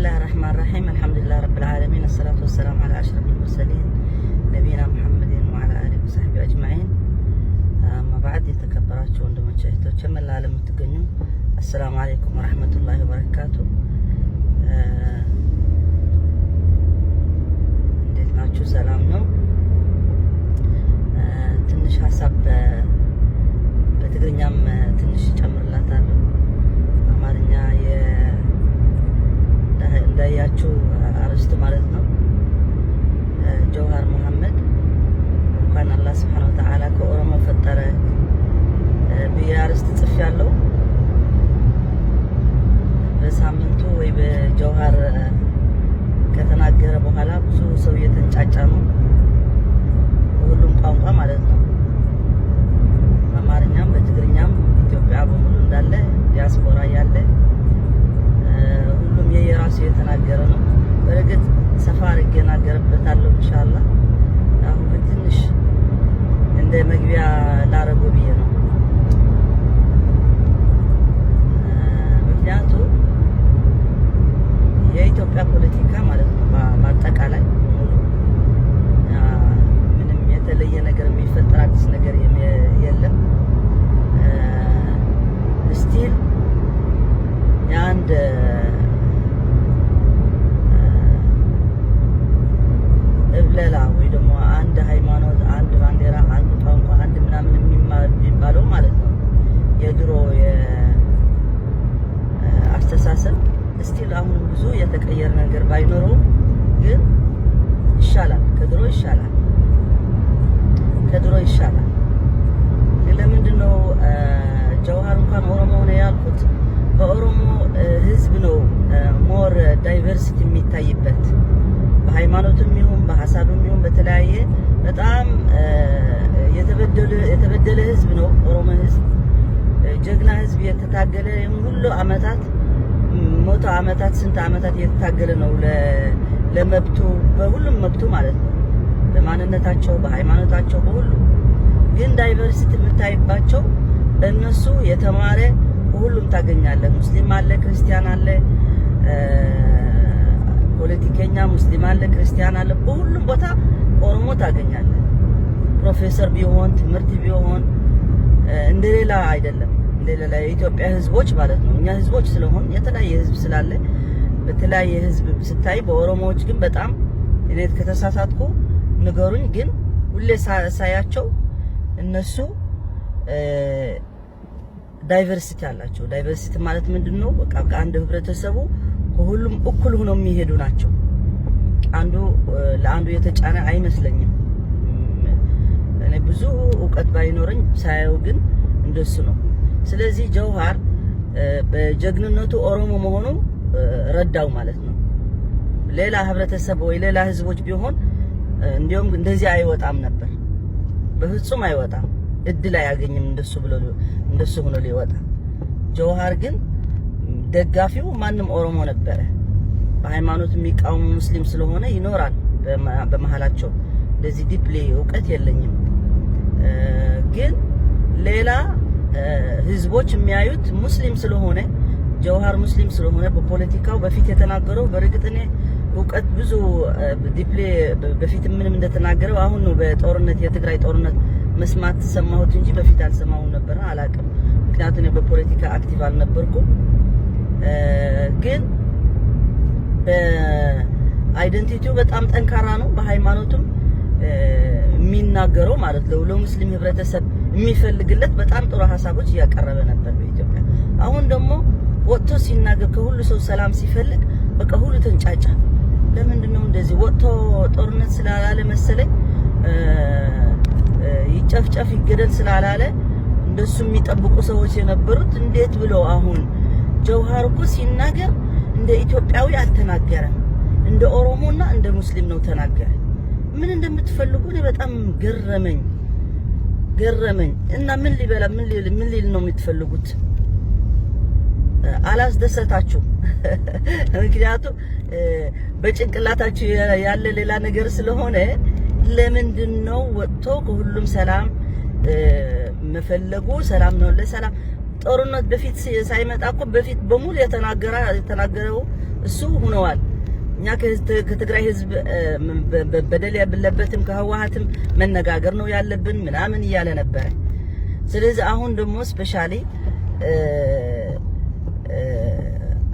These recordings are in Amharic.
الله الرحمن الرحيم، الحمد لله رب العالمين، الصلاة والسلام على أشرف المرسلين نبينا محمد وعلى آله وصحبه أجمعين. أما بعد፣ የተከበራችሁ ወንድሞቼ እህቶቼ፣ መላ ዓለም የምትገኙ السلام عليكم ورحمة الله وبركاته። እንዴት ናችሁ? ሰላም ነው? ትንሽ ሀሳብ በትግርኛም ትንሽ ጨምርላታለሁ። አማርኛ እንዳያችሁ አርስቱ ማለት ነው። ጀውሃር መሐመድ እንኳን አላህ سبحانه وتعالى ከኦሮሞ ፈጠረ ብዬ አርስት ጽፌያለሁ። በሳምንቱ ወይ በጀውሃር ከተናገረ በኋላ ብዙ ሰው እየተንጫጫ ነው፣ በሁሉም ቋንቋ ማለት ነው። በአማርኛም በትግርኛም ኢትዮጵያ በሙሉ እንዳለ ዲያስፖራ ያለ ሁሉም የየራሱ የተናገረ ነው። በእርግጥ ሰፋ አድርጌ እናገርበታለሁ ኢንሻአላህ። አሁን ግን ትንሽ እንደ መግቢያ ላረገው ብዬ ነው። ምክንያቱ የኢትዮጵያ ፖለቲካ ማለት ነው በአጠቃላይ ሙሉ ምንም የተለየ ነገር የሚፈጠር አዲስ ነገር የለም። Still የአንድ እብለላ ወይ ደግሞ አንድ ሃይማኖት፣ አንድ ባንዲራ፣ አንድ ቋንቋ፣ አንድ ምናምን የሚባለው ማለት ነው የድሮ አስተሳሰብ still አሁንም ብዙ የተቀየረ ነገር ባይኖረውም ግን ይሻላል፣ ከድሮ ይሻላል፣ ከድሮ ይሻላል። ግን ለምንድን ነው ጀውሃር እንኳን ኦሮሞ ሆነ ያልኩት? በኦሮሞ ህዝብ ነው more diversity የሚታይበት፣ በሃይማኖትም ይሁን በሀሳብም ይሁን በተለያየ በጣም የተበደለ ህዝብ ነው ኦሮሞ ህዝብ። ጀግና ህዝብ፣ የተታገለ ሁሉ አመታት፣ 100 አመታት፣ ስንት አመታት እየተታገለ ነው ለመብቱ፣ በሁሉም መብቱ ማለት ነው፣ በማንነታቸው፣ በሃይማኖታቸው፣ በሁሉ። ግን diversity የምታይባቸው እነሱ የተማረ ሁሉም ታገኛለህ። ሙስሊም አለ፣ ክርስቲያን አለ፣ ፖለቲከኛ ሙስሊም አለ፣ ክርስቲያን አለ። በሁሉም ቦታ ኦሮሞ ታገኛለህ። ፕሮፌሰር ቢሆን፣ ትምህርት ቢሆን እንደሌላ አይደለም። እንደሌላ የኢትዮጵያ ህዝቦች ማለት ነው። እኛ ህዝቦች ስለሆን የተለያየ ህዝብ ስላለ በተለያየ ህዝብ ስታይ፣ በኦሮሞዎች ግን በጣም፣ እኔ ከተሳሳትኩ ንገሩኝ። ግን ሁሌ ሳያቸው እነሱ diversity አላቸው። Diversity ማለት ምንድን ነው? በቃ ከአንድ ህብረተሰቡ ከሁሉም እኩል ሆነው የሚሄዱ ናቸው። አንዱ ለአንዱ የተጫነ አይመስለኝም። እኔ ብዙ እውቀት ባይኖረኝ ሳየው ግን እንደሱ ነው። ስለዚህ ጀውሃር በጀግንነቱ ኦሮሞ መሆኑ ረዳው ማለት ነው። ሌላ ህብረተሰብ ወይ ሌላ ህዝቦች ቢሆን እንዲያውም እንደዚህ አይወጣም ነበር። በፍጹም አይወጣም። እድል አያገኝም እንደሱ ብሎ እንደሱ ሆኖ ሊወጣ። ጀውሃር ግን ደጋፊው ማንም ኦሮሞ ነበረ። በሃይማኖት የሚቃወሙ ሙስሊም ስለሆነ ይኖራል በመሀላቸው። እንደዚህ deeply እውቀት የለኝም፣ ግን ሌላ ህዝቦች የሚያዩት ሙስሊም ስለሆነ፣ ጀውሃር ሙስሊም ስለሆነ በፖለቲካው በፊት የተናገረው፣ በእርግጥ እኔ እውቀት ብዙ deeply በፊት ምንም እንደተናገረው አሁን ነው በጦርነት የትግራይ ጦርነት መስማት ሰማሁት እንጂ በፊት አልሰማሁም ነበር፣ አላውቅም። ምክንያቱም እኔ በፖለቲካ active አልነበርኩም። ግን በ identity ው በጣም ጠንካራ ነው። በሃይማኖቱም የሚናገረው ማለት ነው ለሙስሊም ህብረተሰብ የሚፈልግለት በጣም ጥሩ ሀሳቦች እያቀረበ ነበር በኢትዮጵያ። አሁን ደግሞ ወጥቶ ሲናገር ከሁሉ ሰው ሰላም ሲፈልግ በቃ ሁሉ ተንጫጫ። ለምንድን ነው እንደዚህ ወጥቶ ጦርነት ስላላለ መሰለኝ፣ ይጨፍጨፍ ይገደል ስላላለ እንደሱ የሚጠብቁ ሰዎች የነበሩት እንዴት ብለው አሁን ጀውሃር እኮ ሲናገር እንደ ኢትዮጵያዊ አልተናገረም፣ እንደ ኦሮሞና እንደ ሙስሊም ነው ተናገረ። ምን እንደምትፈልጉ እኔ በጣም ገረመኝ ገረመኝ። እና ምን ሊበላ ምን ሊል ነው የምትፈልጉት? አላስደሰታችሁ። ምክንያቱም በጭንቅላታችሁ ያለ ሌላ ነገር ስለሆነ ለምንድን ነው ወጥቶ ከሁሉም ሰላም መፈለጉ? ሰላም ነው ለሰላም ጦርነት በፊት ሳይመጣ እኮ በፊት በሙሉ የተናገረው እሱ ሆነዋል። እኛ ከትግራይ ህዝብ በደል ያለበትም ከህወሓትም መነጋገር ነው ያለብን ምናምን እያለ ነበረ። ስለዚህ አሁን ደግሞ specially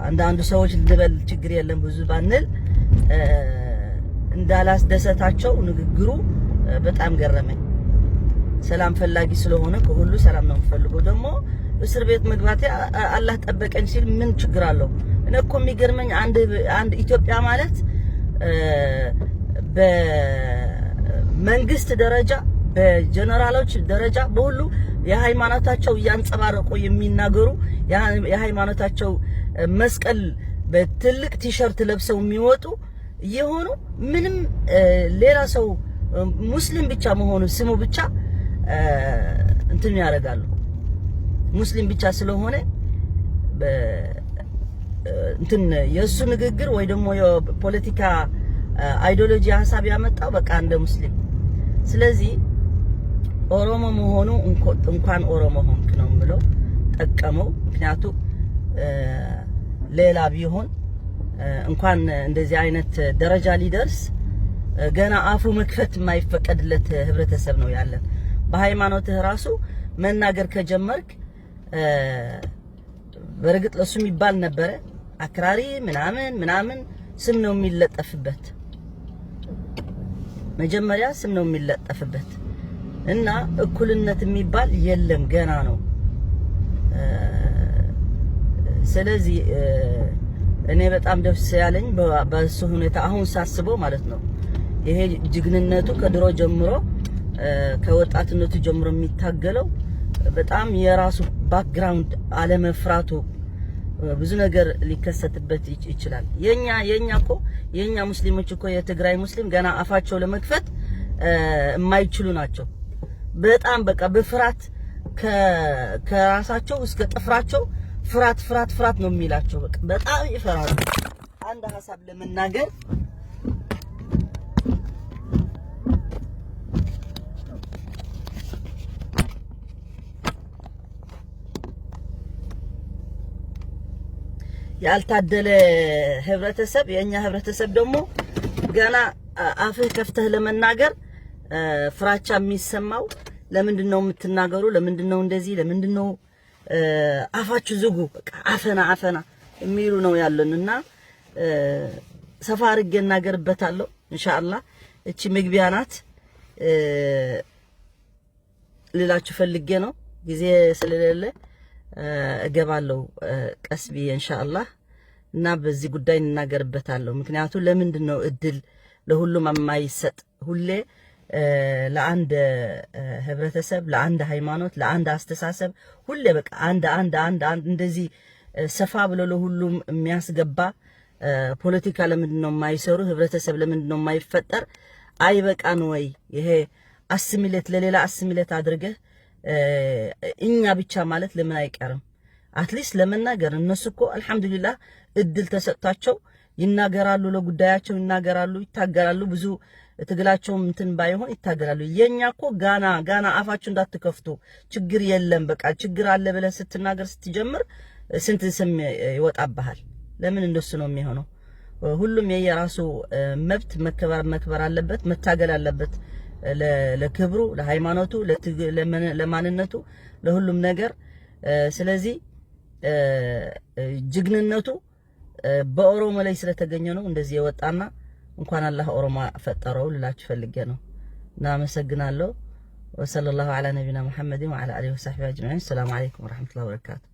አንዳንዱ ሰዎች ልበል ችግር የለም ብዙ ባንል እንዳላስደሰታቸው ንግግሩ በጣም ገረመኝ። ሰላም ፈላጊ ስለሆነ ከሁሉ ሰላም ነው የምፈልገው። ደግሞ እስር ቤት መግባቴ አላህ ጠበቀኝ ሲል ምን ችግር አለው? እኔ እኮ የሚገርመኝ አንድ ኢትዮጵያ ማለት በመንግስት ደረጃ በጀነራሎች ደረጃ በሁሉ የሃይማኖታቸው እያንጸባረቁ የሚናገሩ፣ የሃይማኖታቸው መስቀል በትልቅ ቲሸርት ለብሰው የሚወጡ እየሆኑ ምንም ሌላ ሰው ሙስሊም ብቻ መሆኑ ስሙ ብቻ እንትን ያደርጋሉ። ሙስሊም ብቻ ስለሆነ እንትን የእሱ ንግግር ወይ ደግሞ የፖለቲካ ideology ሀሳብ ያመጣው በቃ እንደ ሙስሊም። ስለዚህ ኦሮሞ መሆኑ እንኳን ኦሮሞ ሆንክ ነው የምለው፣ ጠቀመው። ምክንያቱ ሌላ ቢሆን እንኳን እንደዚህ አይነት ደረጃ ሊደርስ ገና አፉ መክፈት የማይፈቀድለት ህብረተሰብ ነው ያለን። በሃይማኖትህ ራሱ መናገር ከጀመርክ፣ በእርግጥ ለሱ የሚባል ነበረ አክራሪ ምናምን ምናምን ስም ነው የሚለጠፍበት። መጀመሪያ ስም ነው የሚለጠፍበት እና እኩልነት የሚባል የለም፣ ገና ነው። ስለዚህ እኔ በጣም ደስ ያለኝ በሱ ሁኔታ አሁን ሳስበው ማለት ነው። ይሄ ጀግንነቱ ከድሮ ጀምሮ፣ ከወጣትነቱ ጀምሮ የሚታገለው በጣም የራሱ background አለመፍራቱ፣ ብዙ ነገር ሊከሰትበት ይችላል። የኛ እኮ የኛ ሙስሊሞች እኮ የትግራይ ሙስሊም ገና አፋቸው ለመክፈት የማይችሉ ናቸው። በጣም በቃ በፍርሃት ከራሳቸው እስከ ጥፍራቸው ፍርሃት ፍርሃት ፍርሃት ነው የሚላቸው። በቃ በጣም ይፈራሉ። አንድ ሀሳብ ለመናገር። ያልታደለ ህብረተሰብ የኛ ህብረተሰብ ደግሞ ገና አፍህ ከፍተህ ለመናገር ፍራቻ የሚሰማው፣ ለምንድን ነው የምትናገሩ? ለምንድን ነው እንደዚህ? ለምንድን ነው አፋችሁ ዝጉ? በቃ አፈና አፈና የሚሉ ነው ያለን እና ሰፋ አድርጌ እናገርበታለሁ ኢንሻአላህ። እቺ መግቢያ ናት ልላችሁ ፈልጌ ነው። ጊዜ ስለሌለ እገባለሁ ቀስ ብዬ ኢንሻአላህ እና በዚህ ጉዳይ እንናገርበታለሁ። ምክንያቱ ለምንድን ነው እድል ለሁሉም የማይሰጥ? ሁሌ ለአንድ ህብረተሰብ፣ ለአንድ ሃይማኖት፣ ለአንድ አስተሳሰብ ሁሌ በቃ አንድ አንድ አንድ አንድ እንደዚህ ሰፋ ብሎ ለሁሉም የሚያስገባ ፖለቲካ ለምንድን ነው የማይሰሩ? ህብረተሰብ ለምንድን ነው የማይፈጠር? አይበቃን ወይ? ይሄ assimilate ለሌላ assimilate አድርገህ እኛ ብቻ ማለት ለምን አይቀርም? At least ለመናገር እነሱ እኮ አልሐምዱሊላህ እድል ተሰጥቷቸው ይናገራሉ፣ ለጉዳያቸው ይናገራሉ፣ ይታገላሉ። ብዙ ትግላቸውም እንትን ባይሆን ይታገላሉ። የኛ እኮ ጋና ጋና አፋችሁ እንዳትከፍቱ ችግር የለም በቃ ችግር አለ ብለህ ስትናገር ስትጀምር ስንት ስም ይወጣብሃል። ለምን እንደሱ ነው የሚሆነው? ሁሉም የየራሱ መብት መከበር አለበት፣ መታገል አለበት ለክብሩ፣ ለሃይማኖቱ፣ ለማንነቱ፣ ለሁሉም ነገር። ስለዚህ ጀግንነቱ በኦሮሞ ላይ ስለተገኘ ነው እንደዚህ የወጣና እንኳን አላህ ኦሮሞ ፈጠረው ልላችሁ ፈልጌ ነው። እና አመሰግናለሁ። وصلى الله على نبينا محمد وعلى آله وصحبه أجمعين። السلام عليكم ورحمة الله وبركاته።